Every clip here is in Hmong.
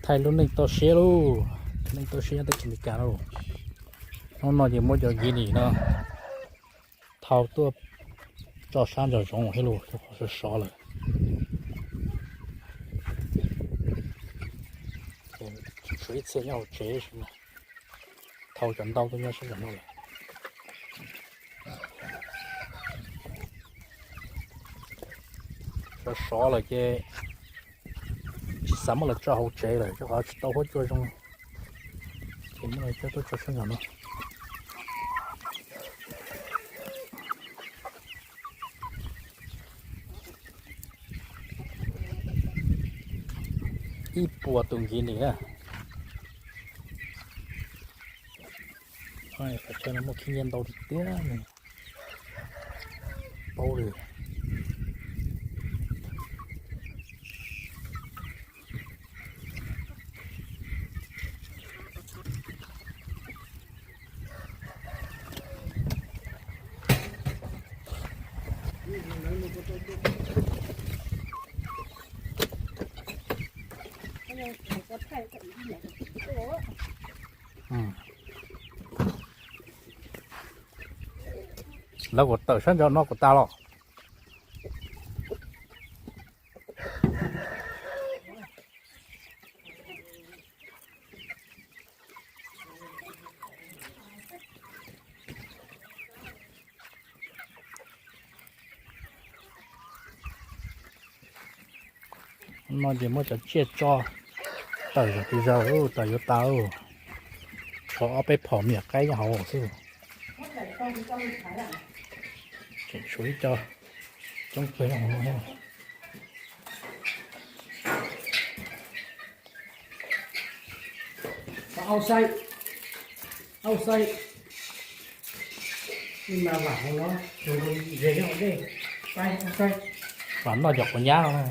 Thaij lub neej toj siab lauj, neej toj siab nyob teb chaws Amelikas lauj. Hnub no ces muab cov nkiv nim no thau tuaj tso sab nraum zoov thiab lauj, rau qhov sov sov lawm. Tshuav ib txhia nyob hauv tsev, thau cov ntau tuaj nyob sab nraum no lawm. Sov sov lawm ces tsis xav muab los tso hauv tsev lawm rau qhov tsis tau huab cua zoo, ces muab los coj tuaj tso sab nraum no. Ib puas tus nkiv nim na. Qhov chaw no muaj khib nyiab ntau tiag tiag, paub li. Lawv kuj tawm sab nraud no kuj tas los. No ces muab cov tsiaj tso tawm zom tus zaws, tawm yuav tas, tshuav ob peb phom me nyuam qaib nyob hauv xwb. Tseem tshuav ib co coob kawg nyob hauv no thiab. Vam noj cov quav nyab no na.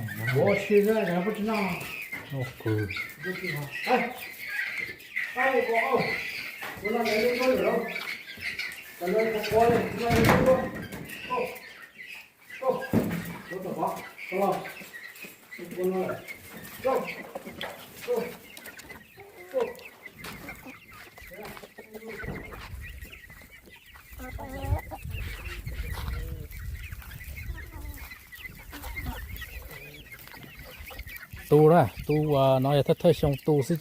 Tu na, tu no yog thawj thawj xyoo tu xwb ces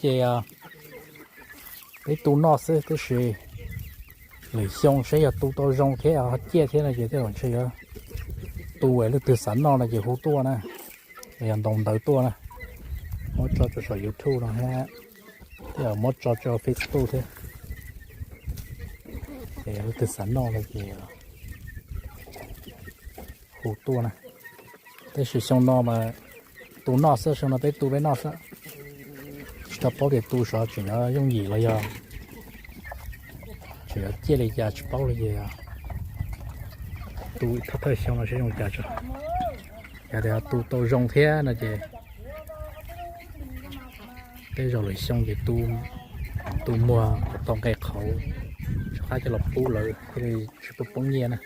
peb tu noj xwb, tab sis lwm xyoo saib yog tu tau zoo thiab ho ciaj thiab no ces tej zaum ntshe yuav tu, leej twg xav noj no ces hu tuaj na, los yog ntaus ntawv tuaj na. Muab tso rau saum YouTube no thiab, tej zaum muab tso rau Facebook thiab. Es leej twg xav noj no ces hu tuaj na. Tab sis xyoo no mas tu noj xwb, xyoo no peb tu peb noj xwb. Tsis tau paub tias tu sov tseem yuav yooj yim los yog tseem yuav ciaj li cas tsis paub li ces tu thawj thawj xyoo no saib zoo cas tso. Yog tias tu tau zoo thiab no ces tej zaum lwm xyoo ces tu muag kom tau nqe qhauv rov qab coj los pub lawv thiaj li tsis poob poob nyiaj na.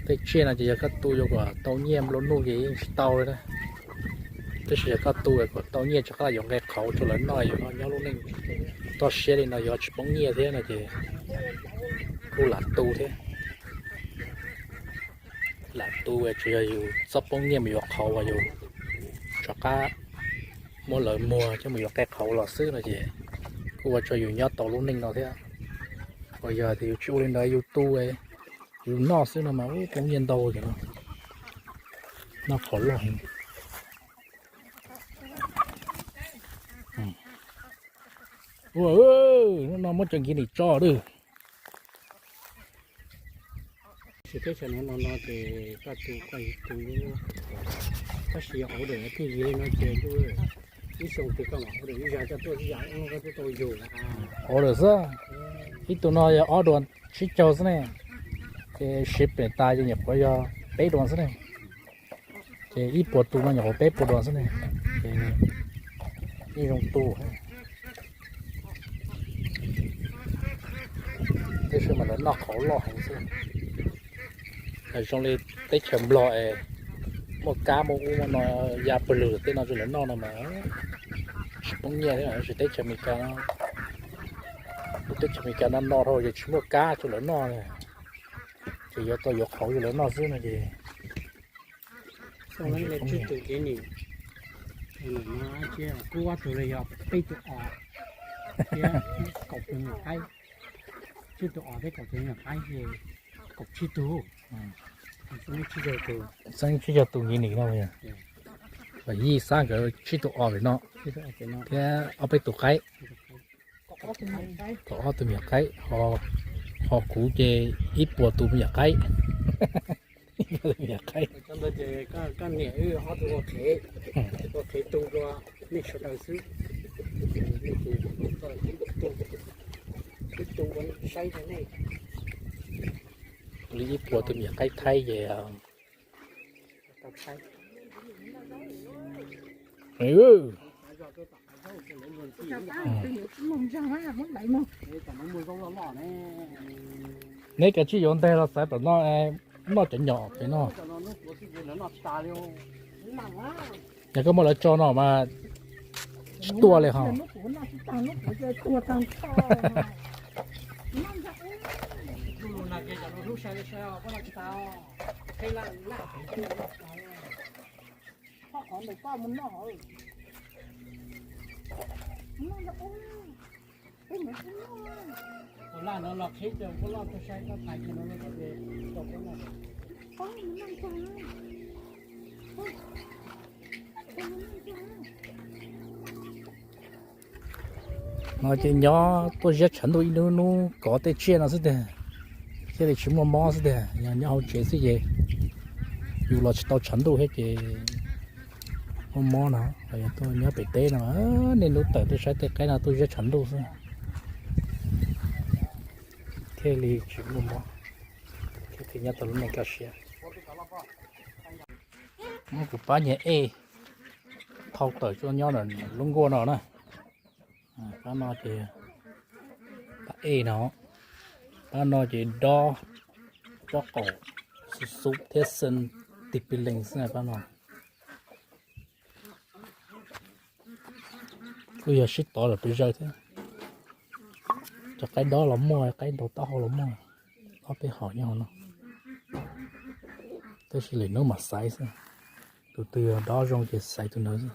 Tej tsiaj no ces yog koj tu yuav kom tau nyiaj nplua nuj ces yeej tsis tau li na. Tab sis yog koj tu kom tau nyiaj rov qab yuav nqe qhauv rau lawv noj, yuav nyob lub neej toj siab li no yuav tsis poob nyiaj thiab no ces kuj lam tu thiab. Lam tu tsuas yog yus txhob poob nyiaj mus yuav qhauv uas yus rov qab muab lawv muag coj mus yuav nqe qhauv los xwb no ces kuj ua rau yus nyob tau lub neej no thiab. Uas yog tias yus tsis ua li ntawd, yus tu, yus noj xwb no mas ub poob nyiaj ntau tiag no. Noj qhauv loj heev. Ua, hnub no muab cov nkiv nim tso lawm. Tsis teb chaws no no no ces koj tu koj tu, tab sis yog order twg yig no ces ib xyoo twg koj mam order ib zag coj tuaj ib yam koj twb tau yug. Order xwb, ib tug no yog ob duas tsib caug xwb ne, ces shipping tas ces nyuam qhuav yog peb duas xwb ne. Ces ib puas tus no nyuam qhuav peb puas duas xwb ne, ces yeej zoo tu. Tab sis mas lawv noj qhauv loj heev xwb. Zoo li teb chaws Nplog es Muaj kab muaj ub muaj no ya pawg lug tej no rau lawv noj no mas tsis poob nyiaj thiab. Teb chaws Amelikas no, teb chaws Amelikas no no dhau ces tsis muaj kab rau lawv noj, ces yuav tau yuav qhauv rau lawv noj xwb no ces. Kuv ob tug li yog peb tug os thiab kaum tus me nyuam qaib, tsib tug os thiab kaum tus me nyuam qaib, kaum tsib tug, txheeb tsib caug tus nkiv nim no, yog yij xab nkawd tsib tug os pem no thiab ob peb tus qaib, kaum ob tus me nyuam qaib, ho kuv ces ib puas tus me nyuam qaib. Ib puas tus me nyuam qaib. Ua qhev tu rau nej sawv daws xwb. Ib puas tus me nyuam qaib Thaib ces Neb kav tsij yuav nteg los xaiv tom no, noj cov nyom pem no. Yog koj muab lawv tso no mas tsis tuaj li ho. No ces nyob tuaj ziab tshav ntuj ib hnub hnub kov tej tsiaj no xwb tiag, thiaj li tsis muaj mob xwb tiag. Yog nyob hauv tsev xwb ces yus los tsis tau tshav ntuj thiab ces muaj mob no. Yog tuaj nyob pem teb no, niaj hnub tawm tuaj saib tej qaib no tuaj ziab tshav ntuj xwb thiaj li tsis muaj mob, thiaj nyob tau lub neej kaj siab. Muab kuv pab nyiag ej thau tawm tuaj nyob lub nkuaj no na. Pab no ces pab ej no, pab no ces dob, tsob qaum xub xub thiab xeeb tis pis lees xwb pab no. Kuj yog sib tov lawm pes zaws thiab. Cov qaib dob los muaj, qaib ntaus taub hau los muaj, ob peb hom nyob hauv no. Tab sis lwm hnub mam xaiv xwb. Tus twg yog dob zoo ces xaiv tus ntawd xwb.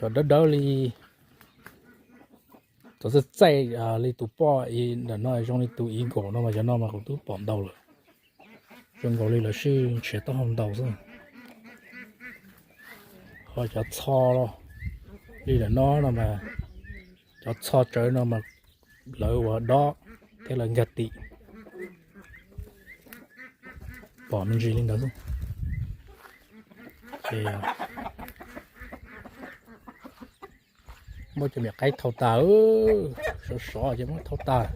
Cov dawb dawb li, cov txaij txaij li tus poj ntawm no zoo li tus eagle no mas cov no mas kuv twb pom ntau lawm. Zoo nkaus li lawv sib nrhiav taub hau ntau xwb. Ho cov txho li lawm no no mas, cov txho tsawv no mas lawv ua dob thiab lawv nkag tim. Pom me ntsis li ntawd xwb. Ces muab cov me nyuam qaib thau tas, sov sov ces muab thau tas.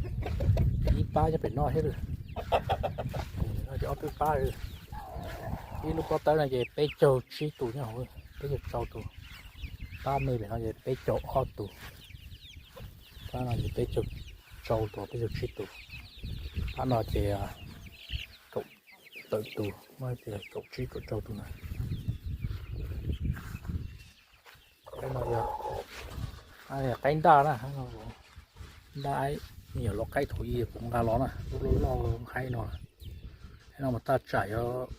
Ib pab nyob pem no thiab, no ces ob peb pab. Ib lub pob tawb no ces peb caug tsib tus nyob hauv, peb caug rau tus. Pab me pem no ces peb caug ob tus. Pab no ces peb caug rau tus, peb caug tsib tus. Pab no ces kaum tawm tus, muab tias kaum tsib kaum rau tus na. Qaib ntaj na, ntaj me nyuam lau qaib thaum ub kuv nqa los na, lub loj loj haib no. Haib no mas thaj tsam yuav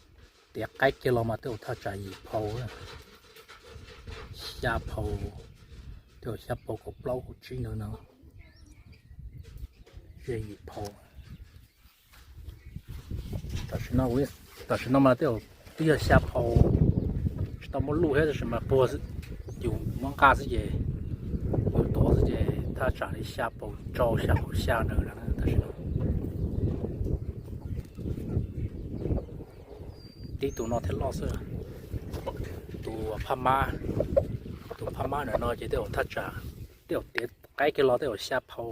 tiav qaib kiag los mas tej zaum thaj tsam yim phau, xya phau, tej zaum xya phau kaum plaub kaum tsib ntawd no. Yim phau. Tam sim no, tam sim no mas tej zaum twb yog xya phau, tsis tau muaj luj thiab tab sis mas puag yus muab nqa xwb ces, yus tuav xwb ces thaj tsam li xya phau rau xya phau xya ntawd tam sim no. Tib tus no thiaj loj xwb. Tus phab mab, tus phab mab ntawm no ces tej zaum thaj tsam, tej zaum tiav qaib kiag los tej zaum xya phau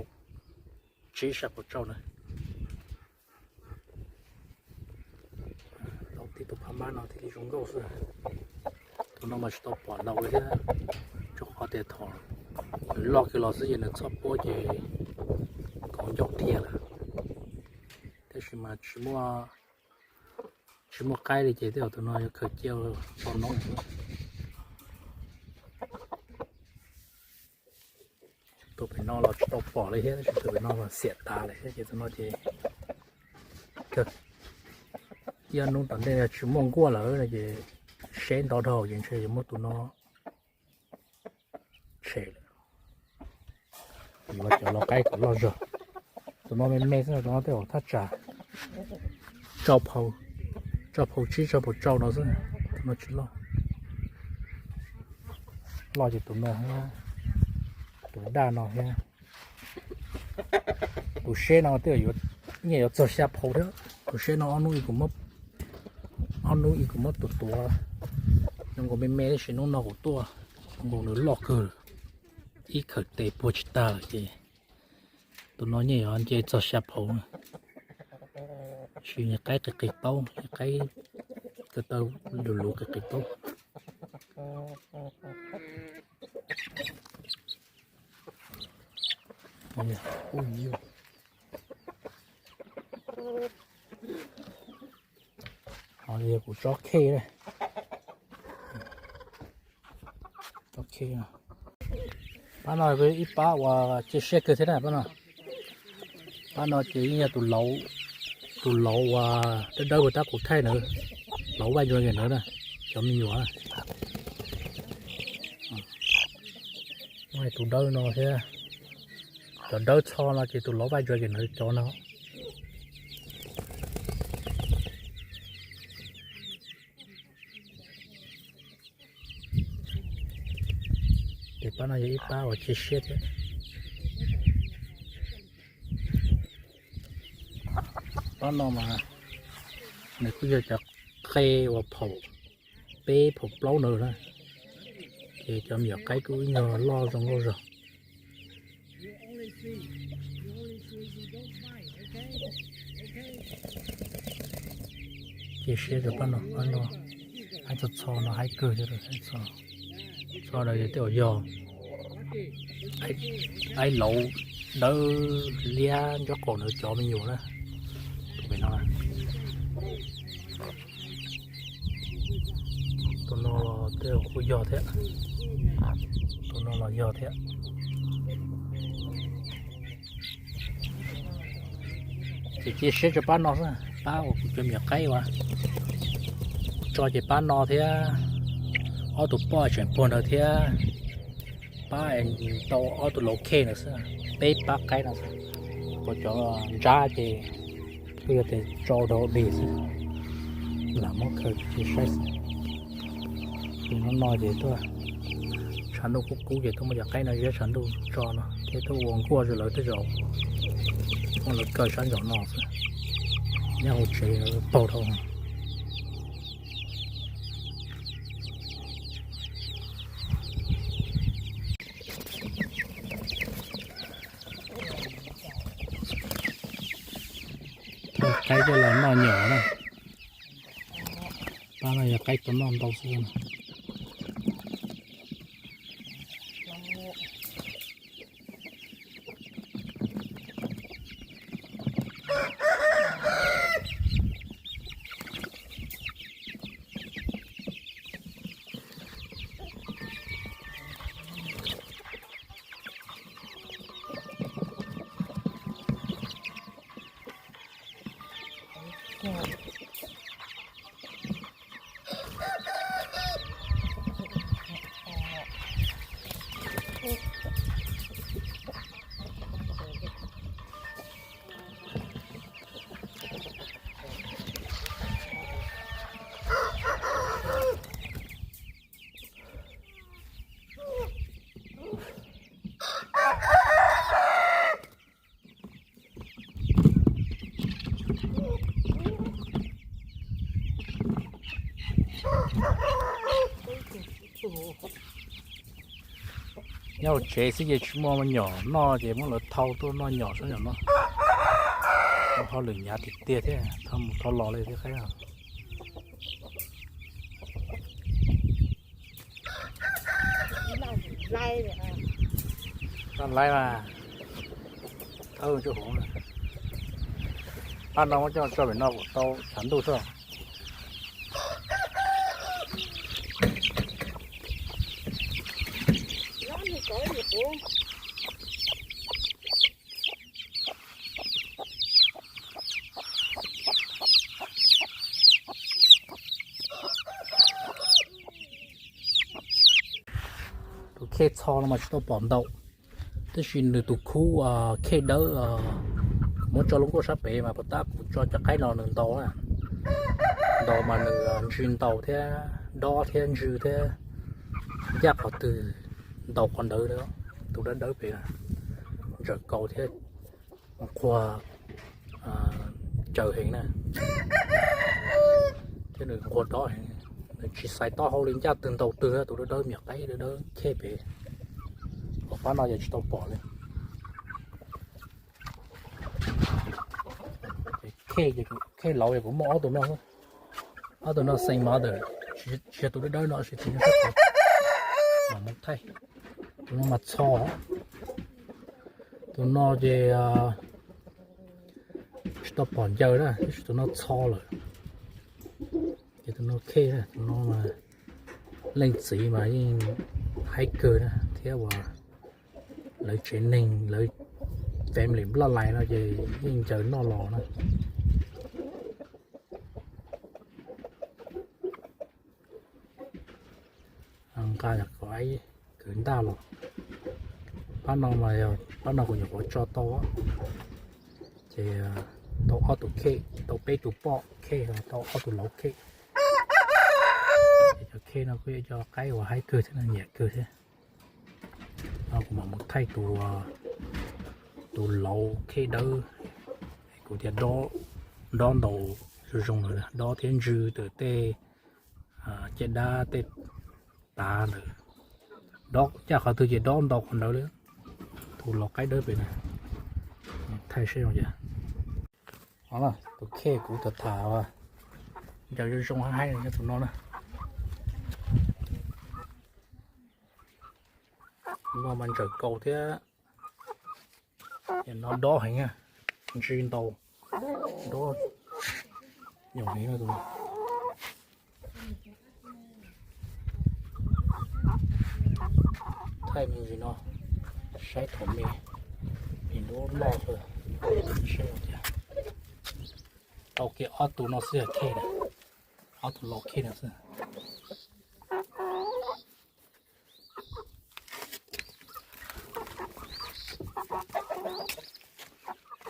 tsib xya phau rau na. Tib tus phab mab no thiaj li zoo nkauj xwb. Tus no mas tsis tau pom ntau li thiab, rau qhov tias thaum nws loj kiag los xwb ces nws txoj puab ces kauv ncauj dhia lawm. Tab sis Mas tsis muaj, tsis muaj qaib li ces tej zaum tus no yuav khaws cia tso noob. Tus pem no los tsis tau pom li thiab, tab sis tus pem no los xiam tas lawm thiab ces tus no ces kawg. Ib ob hnub tom ntej yog tsis muaj nkuaj lawm no ces seb ntau dhau ces ntshe yuav muab tus no tshem lawm. Yuav cov lau qaib kom loj zog. Tus no me me xwb, tus no tej zaum thaj tsam tsau phau, tsau phau tsib tsau phau rau no xwb, tus no tsis loj. Loj ces tus no thiab, tus daj no thiab. Tus seb no tej zaum yuav, nyiaj yuav txog xya phau thiab. Tus seb no ob hnub ib kuv muab, ob hnub ib kuv muab tuav tuav, zoo nkaus me me tab sis hnub no kuv tuaj zoo nkaus nws loj kawg, ib khawm tes puag tsis tag lawm ces tus no nyiaj yuav nce txog xya phau. Sis nyiaj qaib qis qis taub, nyiaj qaib ko taw luv luv qis qis taub. Ho yog kuv tsob khej, tsob khej. Pab no ib pab uas cia siab kawg thiab na pab no. Pab no ces yeej yog tus lauv, tus lauv uas dawb dawb uas tab kuv thaij ntawd, lauv Vaj Ntsuag Yem ntawd na, cov me nyuam. Tus dawb no thiab, cov dawb txho no ces tus lauv Vaj Ntsuag Yem ntawd cov no. Ces pab no yog ib pab uas cia siab thiab. Pab no mas nws kuj yog cov qe uas phaum peb phaum plaub ntawd na, ces cov me nyuam qaib kuj ib nyuag loj zoo nkauj zog. Cia siab rau pab no, pab no haib txho txho no, haib kawg thiab, haib txho. Txho no yog tej zaum yog qaib lauv dawb liab nraub qaum ntawd cov me nyuam na. Tus pem no, tus no los tej zaum kuj yog thiab, tus no los yog thiab. Ces cia siab rau pab no xwb, pab uas kuv cov me nyuam qaib uas tso ces pab no thiab, ob tug poj tseem puag ntawd thiab, pab tau ob tug lauv khej ntawd xwb, peb pab qaib no xwb. Kuv cov ntsab ces kuj yog tias tso dhau dig xwb, lam muab khaws cia saib xwb. Ces hnub no ces tuaj tshav ntuj kub kub ces tuaj muab cov qaib no ziab tshav ntuj tso no thiab tuaj ua nkuaj rau lawv tej zaum, muab lawv kaw sab nraum no xwb, nyob hauv tsev lawv paug dhau. Thauj qaib coj los noj nyom na. Pab no yog qaib tau noj ntau xwb na. Nyob hauv tsev xwb ces tsis muaj nyom noj ces muab lawv thauj tuaj noj nyom sab nyom no. Muaj hauj lwm hnyav tiag tiag thiab, thauj mus thauj los li thiab qaib. Tau laib mas, thawb rau hauv. Pab no muab coj tso pem no kom tau tshav ntuj xwb. Tus khej txho no mas tsis tau pom ntau, tab sis nws tus khub khej dawb, kuv muab tso lub nkuaj sab pem mas puas tab kuv tso cov qaib no nws ntau na. Ntau mas nws ntsws ntau thiab, dob thiab ntsws thiab, ncaj qhov twg ntau qhov ntawd. Tus dawb dawb pem ntsaws kaus thiab, nqhuas caws heev na, thiab nws nqhuas dob heev, nws tsis xaiv taub hau li, ncaj twg ntau twg. Tus dawb dawb, me nyuam qaib dawb dawb khej pem, pab no yog tsis tau pom li. Khej, khej laus yog kuv muaj ob tug no, ob tug no same mother, tsis yog tus dawb dawb no, tsis yog tus no, mas muab thaij. Tus no mas txho, tus no ces tsis tau pom ncaws na, tab sis tus no txho lawm. Ces tus no khej, tus no mas leej txiv mas yeej haib kawg na, thiab uas lawv tsev neeg, lawv family bloodline no ces yeej ncaws noj los na. Nqa kom kwv ntaj los. Pab no mas yog pab no kuv nyuam qhuav tso tau, ces tau ob tug khej, tau peb tus poj khej, tau ob tug laus khej. Ces cov khej no kuj yog cov qaib uas haib kawg thiab nyiam kawg thiab. No kuv mam mus thaij tus, tus laus khej dawb, kuv tias dob ntau zoo zoo lawm, dob thiab ntsws ntawm tej caj dab tej tav ntawd, dob ncaj qhov twg ces dob ntau qhov ntawd li. Tus laus qaib dawb pem na, thaij seb zoo cas. Tus khej kuv tham tham ncaws zoo zoo haib haib nyob tus no na. No mas ntsaws kaus thiab, no dob heev, ntsws ntau, dob nyoos heev no. Thaij me ntsis no, saib thaum me, me lub loj xwb, saib tias tau kiag ob tug no xwb, khej na, ob tug laus khej no xwb.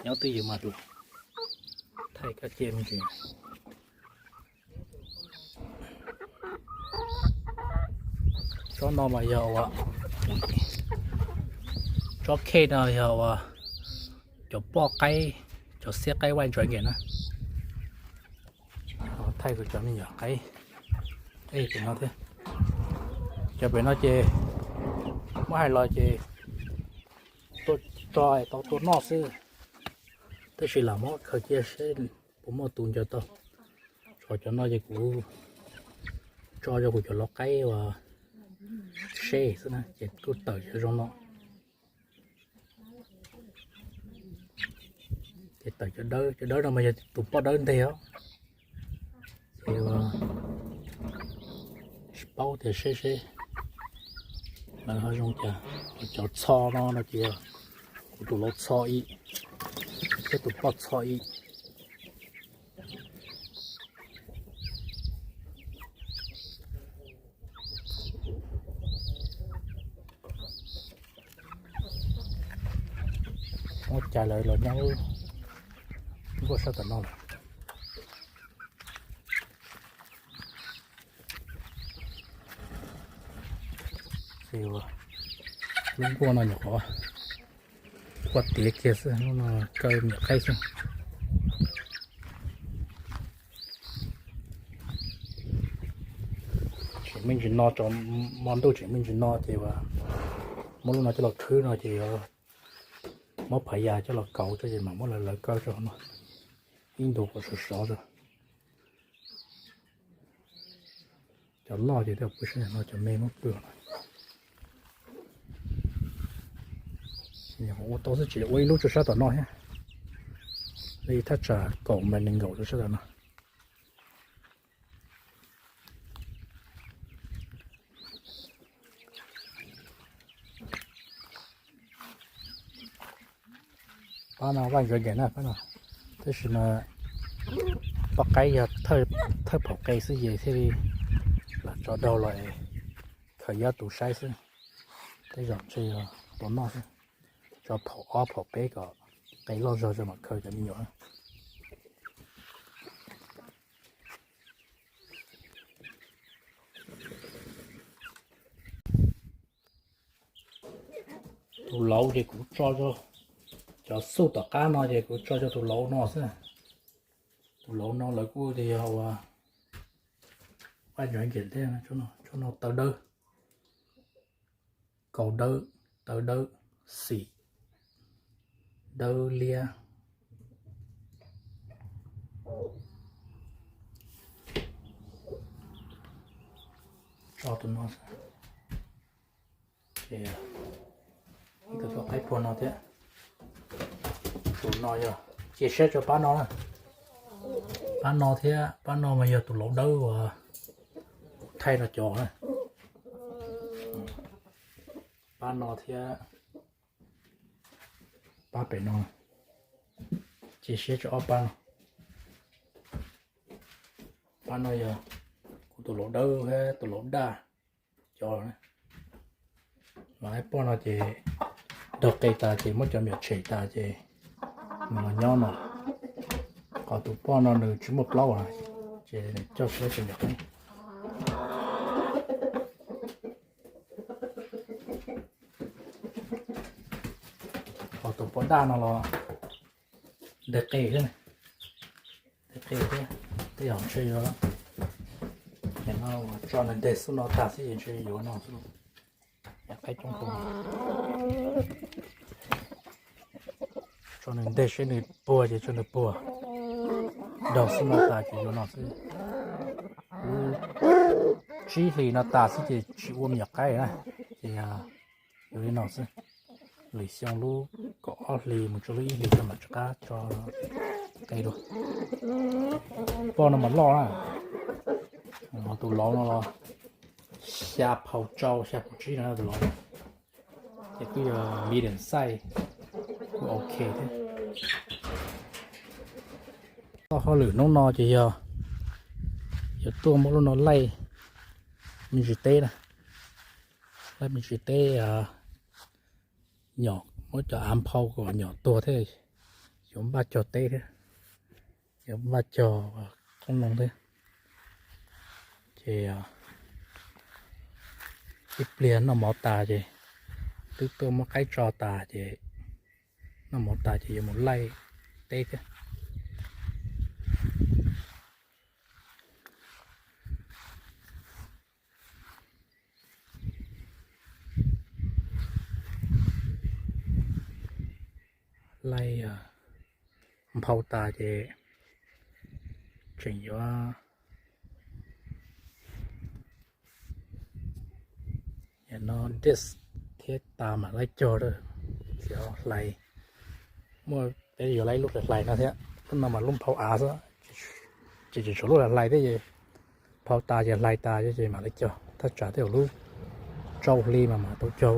Nyob twj ywm mas tus, thaij kab cia me ntsis. Tsob no mas yog uas, tsob khej no yog uas cov poj qaib, cov xiab qaib white Dragon na. Thaij kuv cov me nyuam qaib pem no thiab. Cov pem no ces muab hais los ces tuaj tso tau tuaj noj xwb, tab sis lam muab khaws cia seb puas muaj tus ncaws tau. Tshuav cov no ces kuv tso rau kuv cov laus qaib uas seb xwb na, ces tuaj tawm cov zoo no. Ces tawm cov dawb, cov dawb no mas yog tus poj dawb nteg os. Ces tsis paub tias seb seb lawv ho zoo cas. Cov txho no no ces kuv tus laus txho ib, thiab tus poj txho ib. Ua cas lawv los nyob lub nkuaj sab tom no lawm. Lub nkuaj no nyuam qhuav kuaj tiav kiag xwb, lub no kaw me nyuam qaib xwb. Tseem me ntsis no, hmo ntuj tseem me ntsis no ces muab lub no coj los khwb no ces yuav muab phav yas coj los kauv tso ces mam muab lawv lawv kaw tso no. Ib ntus kom sov sov tso. Cov loj ces pw sab no, cov me muab pw no. Ua tau xwb, tsis ua ib lub tso sab tom no thiab. Li thaj tsam kaum mas nees nkaum rau sab tom no. Pab no vaj ntsuav ncaim na pab no, tab sis mas poj qaib yog thawj phaum qe xwb ces thiaj li lam tso daug los khaws yob tus saib xwb. Tej zaum ntshe yog tua noj xwb, tso phaum ob phaum peb kom qe loj zog tso mam khaws cov me nyuam. Tus lauv ces kuv tso, cov xuj tom qab no ces kuv tso cov tus lauv no xwb. Tus lauv no lawv kuj tias yog ua vaj ntsuav ncaim thiab, tsob no taw dawb, kaus dawb, taw dawb, xim dawb liab. Tso tus no, ces ib tug tuaj qaib puag no thiab. Tus no yog cia siab tso pab no na. Pab no thiab, pab no mas yog tus lauv dawb uas kuv thaij no cov na. Pab no thiab pab pem no, cia siab tso ob pab no. Pab no yog kuv tus lauv dawb thiab tus lauv daj cov. Mas ib poj no ces dog qe tas ces muab cov me nyuam tshem tas ces nws los nyob no. Qhov tus poj no nws tsis muaj plaub, ces nws coj tsis tau cov me nyuam qe. Qhov tus poj daj no los nteg qe thiab, nteg qe thiab, tej zaum ntshe yuav, no tso nws nteg xub no tag xwb ces ntshe yuav no xwb. Qaib coob kawg. Tso nws nteg seb nws puag ces tso nws puag, daug xub no tas ces yuav no xwb. Lub tsib hlis no tas xwb ces tsis ua me nyuam qaib na, ces yuav li no xwb. Lwm xyoo lub kaum ob hlis mus txog lub ib hlis tso mam rov qab tso qe dua. Poj no mas loj na, ho tus lauv no los xya phau rau xya phau tsib no tus lauv, ces kuj yog medium size, kuj ok thiab. Txoj hauj lwm hnub no ces yog yuav tuaj muab lub no laij me ntsis teb na, laij me ntsis teb, nyom muab cov av nphau kom nyom tuag thiab, yuav npaj cog teb thiab, yuav npaj cog qoob loo thiab. Ces ib pliag noj mov tas ces, twb tuaj muab qaib tso tas ces, noj mov tas ces yuav mus laij teb thiab. Laij nphau tas ces tseem yuav no dis thiab tas mam laij cog, hlais. Muaj peb yuav laij lub hlais no thiab, lub no mas lub nphau av xwb, ces tseem tshuav lub hlais thiab ces nphau tas ces hlais tas ces mam laij cog, thaj tsam tej zaum lub rau hli mas mam tau cog.